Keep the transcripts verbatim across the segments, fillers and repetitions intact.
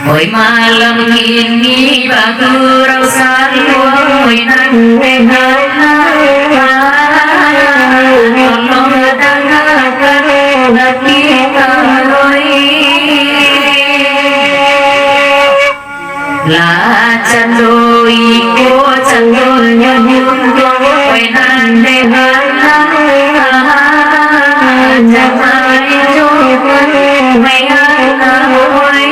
Oi, malam kini bagurau saluang, oi, nan dek Allah, tolong dangakan ati kami. Lah cando iko, candonyo bundo, oi, nan dek Allah, jamaah jo, oi, Allah, oi.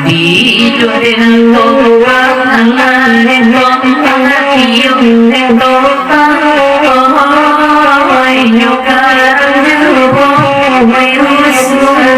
Iduik den tompang, alah den tompang, tiok den tompang, oh, inyo karang juo, oh, rusuah.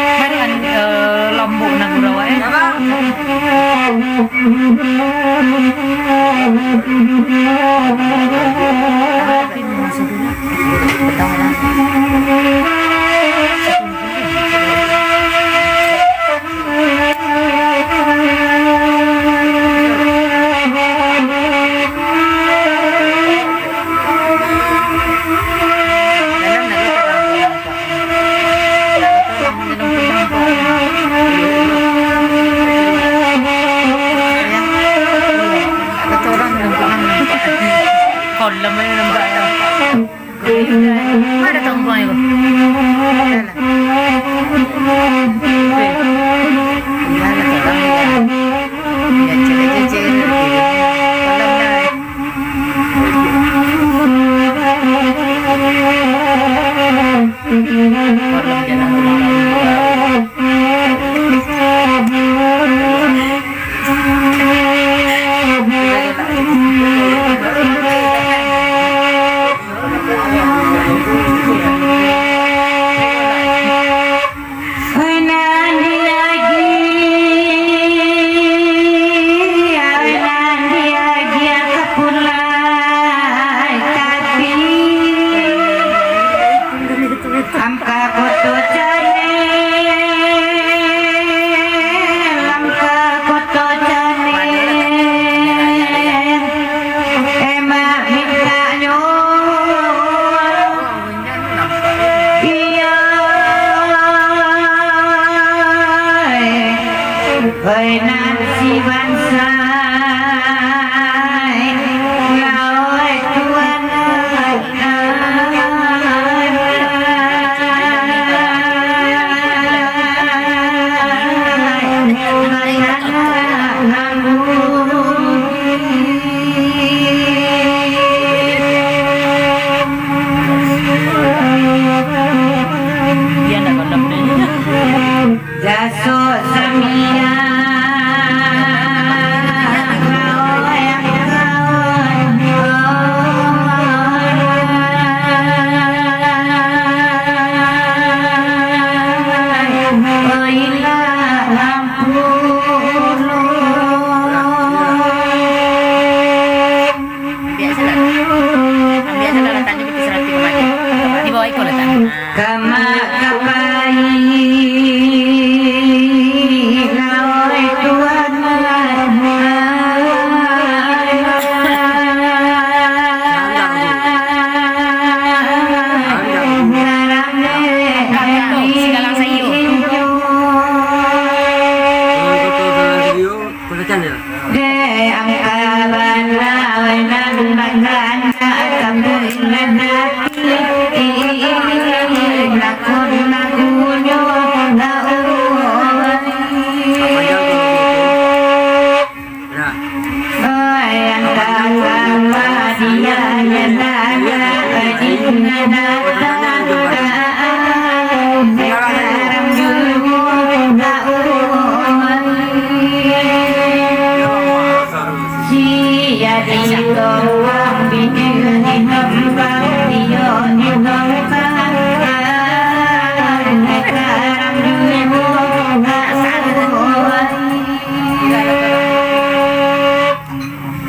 Bari an, eh, Lombok nan gurau, eh. Kolam aja nampak. Ada tongkong itu.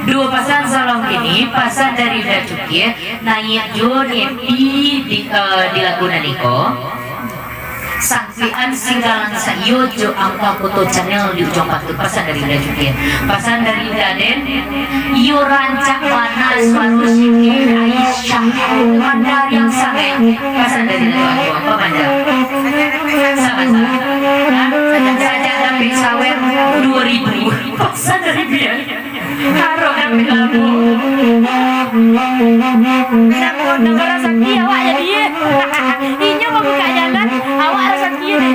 Duo pasan sabalun kini, pasan dari Uda Cukir, naiak juo Nepi di, eh, di lagu nan iko. Sangkekan Singgalang Saiyo jo Angka Koto Channel di Ujuang Patuik, pasan dari Uda Cukir. Pasan dari Uda Den, iyo rancak bana suaro Siti Aisyah, mandariang sangaik, pasan dari Uda Tuan, pamanjang. Sama-sama. Sajak dapek sawer duo ribu, pasan dari Bian. Harok dapek lagu. Nambah rasaki awak jadi. Inyo mambuka jalan, awak rasaki deh.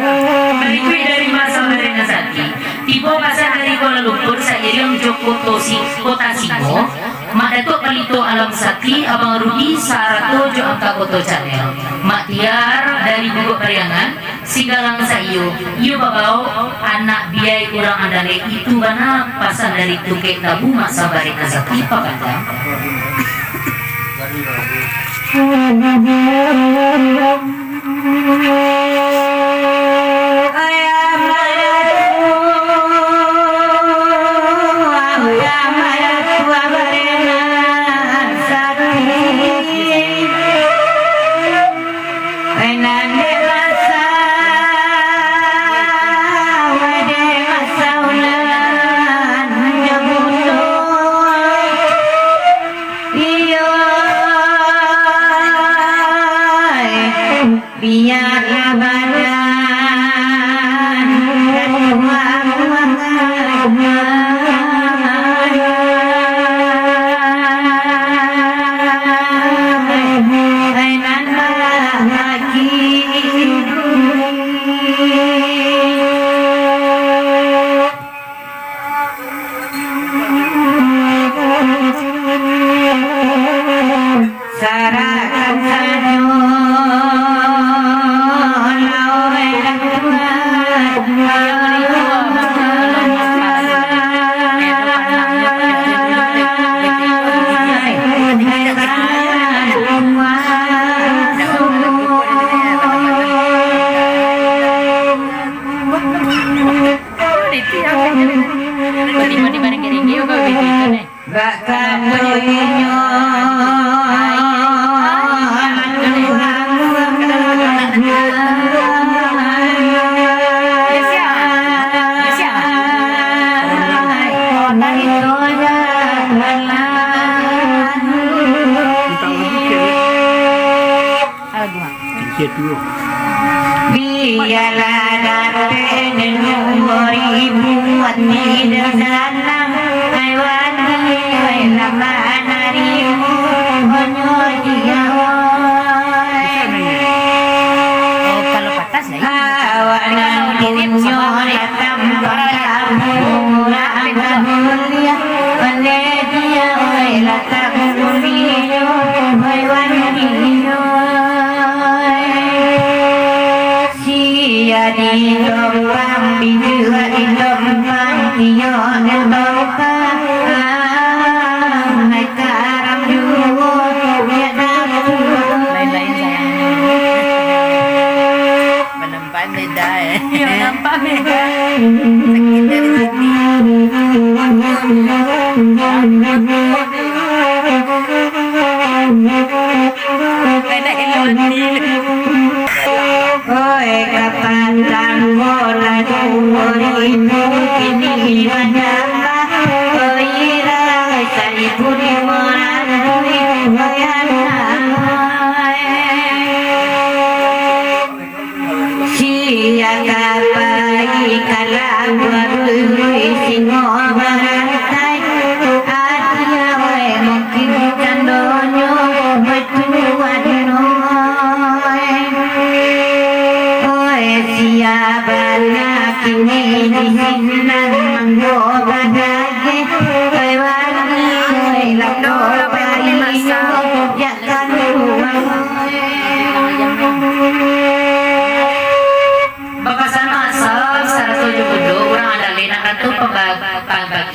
Barikuik dari Mak Sabarek Azati. Tibo pasan dari Kuala Lumpur, sairiang jo Koto Si-, Kota Singo, Mak Datuak Palito Alam Sakti, Abang Rudi, sarato jo Angka Koto Channel. Mak Tiar dari Bugok Pariangan, Singgalang Saiyo, iyo babao anak biai urang andaleh itu bana, pasan dari Tungkek Tabu Mak Sabarek Azati, pamanjang. Biarlah badan katuang. Hai nan balaki. Sarahkan sajo lah, wahai Tuhan. Tiba-tiba dikering-kering, kau gitu, gitu, nih. Bakato inyo, Bialah dapek duo ribu, ati den sanang, ai wani, ai lah manarimo, onyo diau, ai. Awak nan punyo lah tampang kamu, lah angkah mulia, oleh diau, ai lah tamulia, ai wani, ai. Sia ditompang, bijua ditompang, iyo ditompang. Hai karam juo, biak dapek. Lain-lain, sayang. Nampak beda, eh. Iyo, nampak beda. Sakit dari sini.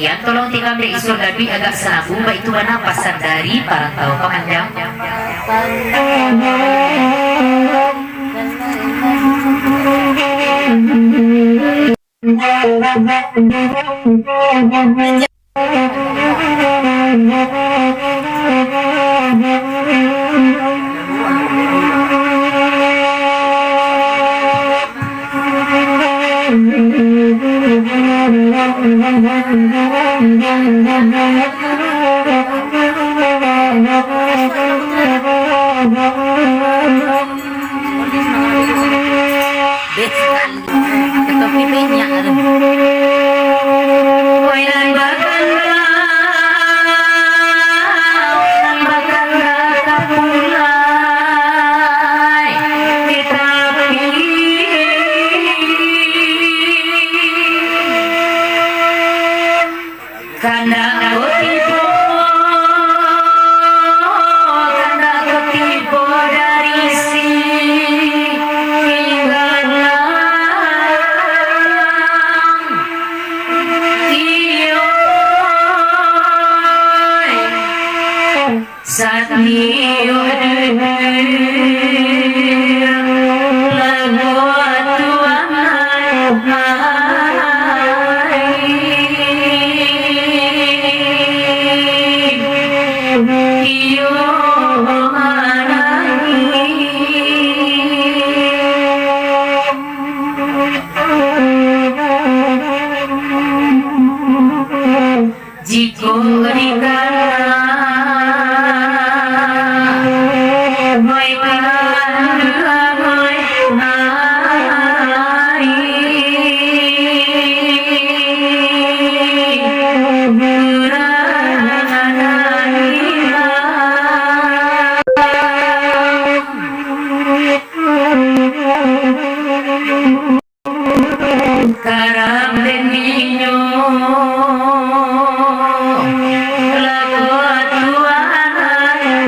Yan, tolong tikam dek Isur Dabi agak sanambu, baitu bana pasan dari parantau pamanjang. Beh, sakali. Tatapi banyak tu. Wai nan bakanda, nan bakanda ka pulai, tatapi Kandak ko tibo, kandak ko tibo dari si Tinggalan. Iyo. Satio lagu Tuhan ai. Iyo manangih. Jikok dikana, hoi kanduang, hoi ai, urang nan hilang. Karang den inyo, laku Tuhan ai.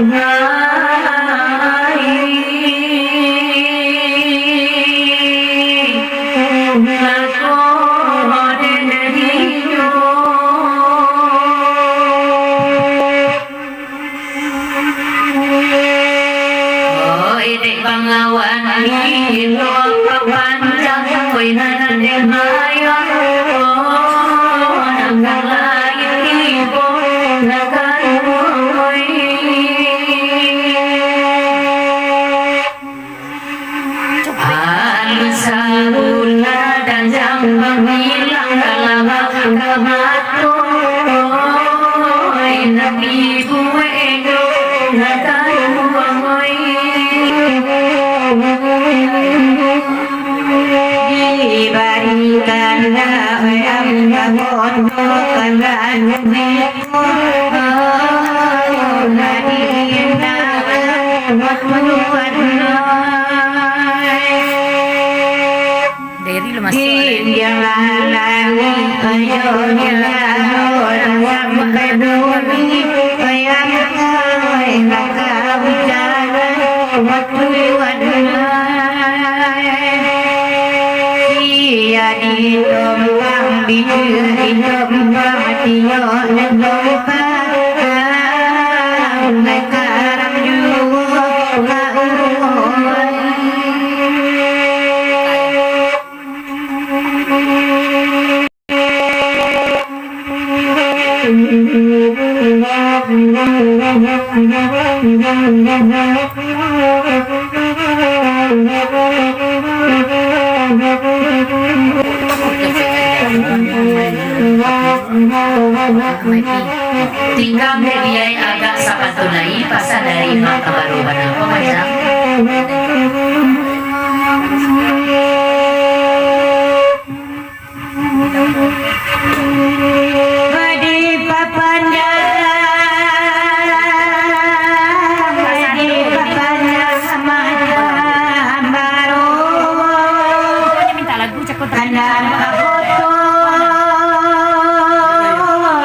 Laku den inyo. Oi, dek bangawan, ilo papanjang, oi, nan dek mayo, oh, nan ka lain tibo, nan ka oi. Alun sabulan danjang manghilang, kalabak ka mato, oi, nan dibuek jo nan taruang, oi. Dibarikan dah, oi, ambo bondo, kandak Deri lo masuk. Iya ditompang, bini ditompang, tiok ditompang, sekarang juo ka uruan. Tinggang dek diai agak sabantu lai, pasan dari Mak Kabaru bana pamanjang. Dipapanjang, dipapanjang mata baru. Minta lagu, cakap. Anak koto,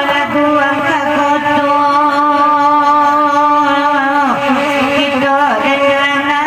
lagu angka koto, kito dengarlah.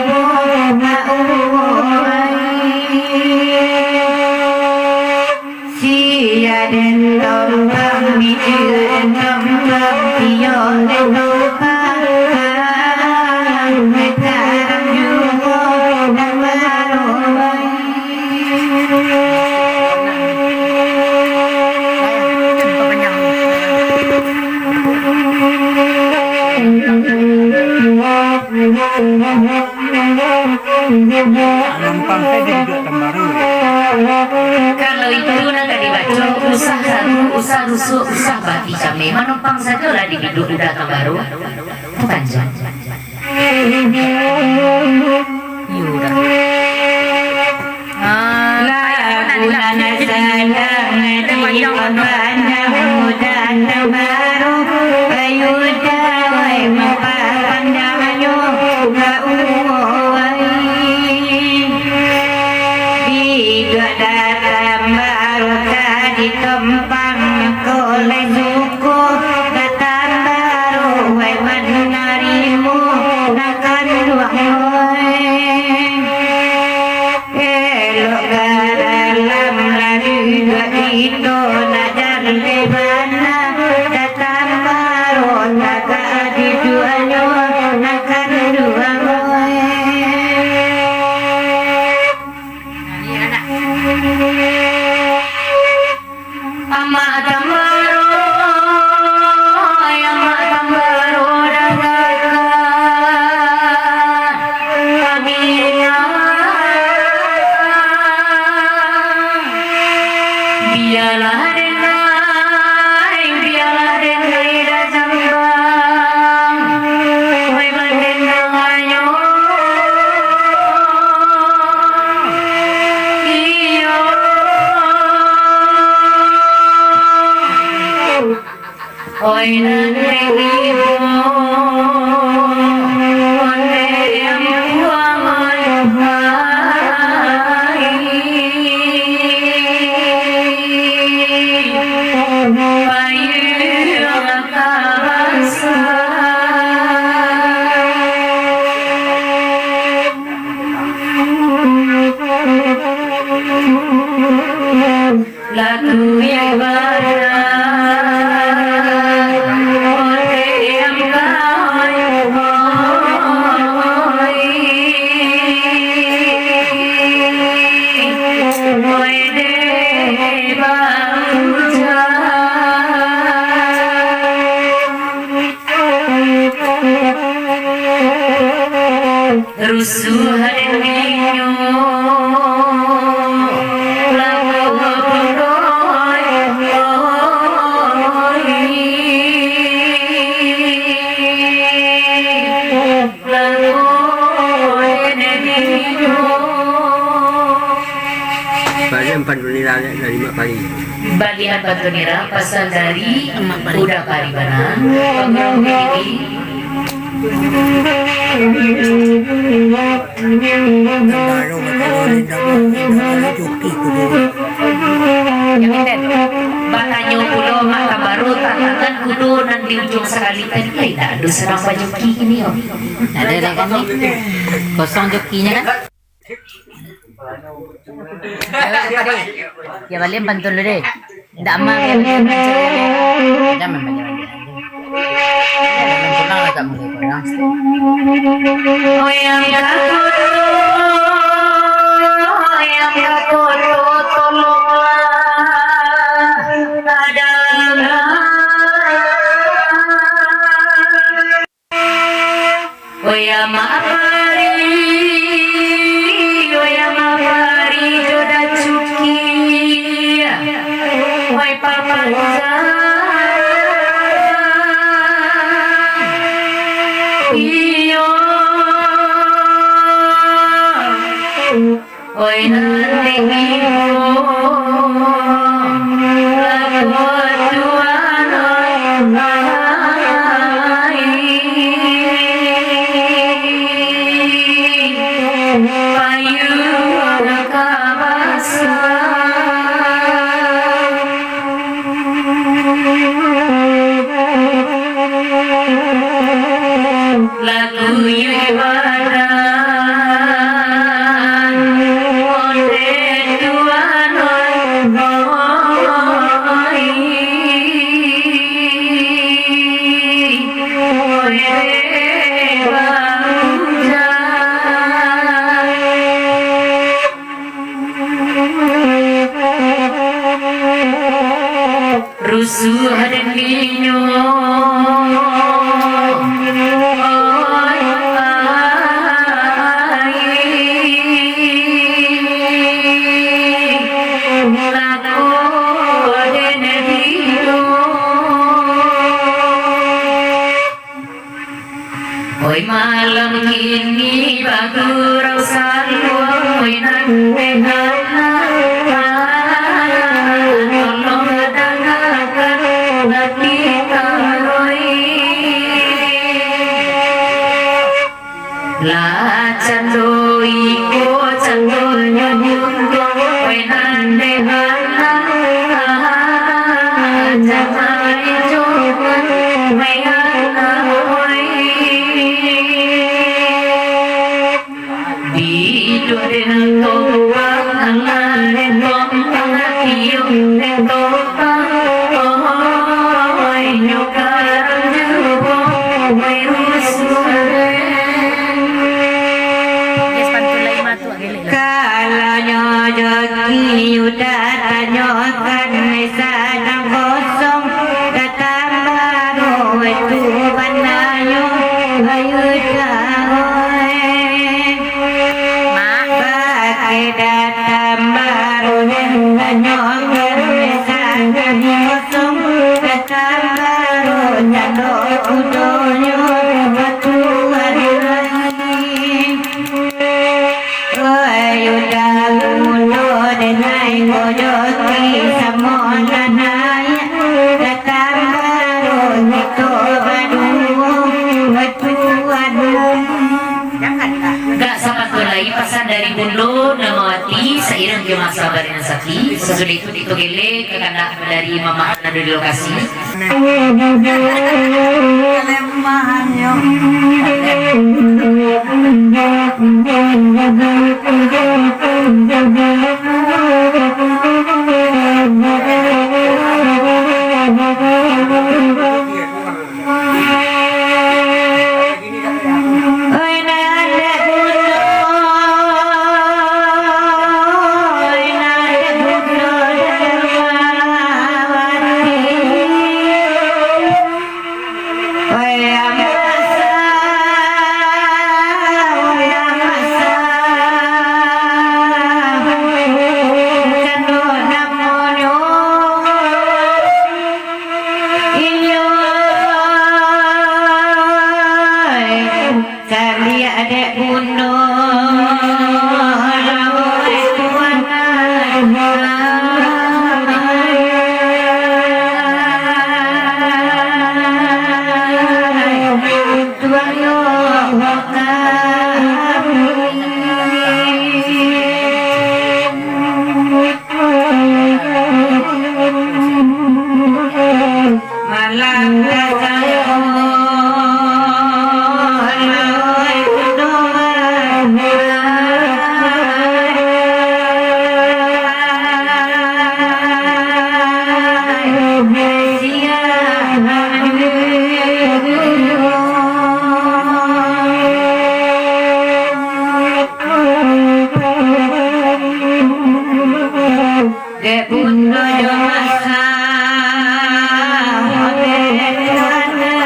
Sia den tombang, mija den tombang, iyo den tombang, tarang juo nan baruai. Manumpang sajo duduak tambaru. Kalau itu nan ka dibaco, usah ragu, usah rusuah, usah bati cameh. Manumpang sajolah di duduak tambaru. Tapanjang. Iyo dah. Ah, lagunan sadang dipapanjang udan tambaru, ayo dawai mampapanjangnyo, bauwai. Iduik datang baru ka ditompang, koleh suko datang baru, wai manarimo nan kanduang, wai. Elok ka dalam lari duo ito, nak jan di bana, datang baru nak ka di duonyo, nak kanduang, wai. Amak tambaru, amak tambaru, dangaka kami. Bialah denai, bialah denai dah sambang, wai mandendang ayo. Iyo. Oi nan ibu, ondeh ampuang oi hai. Payu ka basa. Laku ibadah, ondeh ampuang oi. Oi deh bangsa. Rusuah den inyo, laku pundoi, laku den inyo. Balian pantun nira dari Mak Pari. Balian pantun nira pasal dari Uda Pari bana. Pangurang P D P. Batanyo pulo Mak Tambaru, tantangan kudo nan di ujuang sakali tadi, lai ndak ado surang bajoki kini, oh. Ado dek kami. Kosong jokinyo kan? Ya, balian pantun dulu deh. Ndak aman. Jangan main-main. Jangan pulang lah, tak mungkin pulang. Oyang kakoto, oyang kakoto, tolonglah, tadanglah. Oya mapari, oya mapari jo dacuki, oi papanjang, iyo, oi nan tinggi ko, lakuah Tuhan, oi. Oi, malam kini bagurau saluang, oi, nan dek anak. Tolong dangakan hati kami. Lah cando iko, candonyo nyungkong, oi, nan dek anak. Jangan injok, oi, anak, oi. Biduk den tompang, alah den tompang, tiok den tompang, oi, nyo karang juo, oi, rusuh. Yes, pantun lain mah tu, agak lek lah. Kalanyo joki udah tanyokan, sadang kosong datang baru, itu bananyo ayu taruih. Mak. Pakai datang baru, tanyokan sadang kosong datang baru, cando kudonyo batuan. Oi, udah mudo denai kojoki samo nan naik, datang baru kito baduo batuan. Gak sapatun lai pasan dari Bundo Damawati, sairing jo masa baringan sati, sasudah itu kito gelek ka kandak dari Mamak nan ado di lokasi. Inyo, caliak dek Bundo, Tuan yo, Dek Bundo jo masa, dek tanah.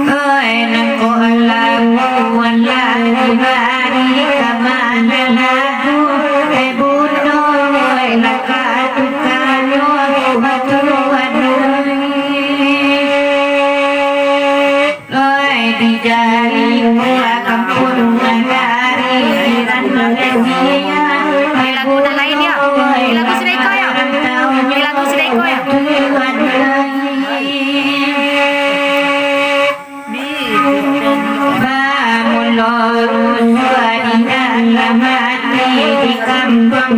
Oi, nangko laku wan lah dibari ka mana lagu, eh, Bundo, oi, lah ka tukanyo batuan. Oi, di jari buah kampung nagari, jiran Malaysia, eh, Bundo, oi, lah ka tukanyo batuan. Bamulo rusuah di dalam ati, di kampuang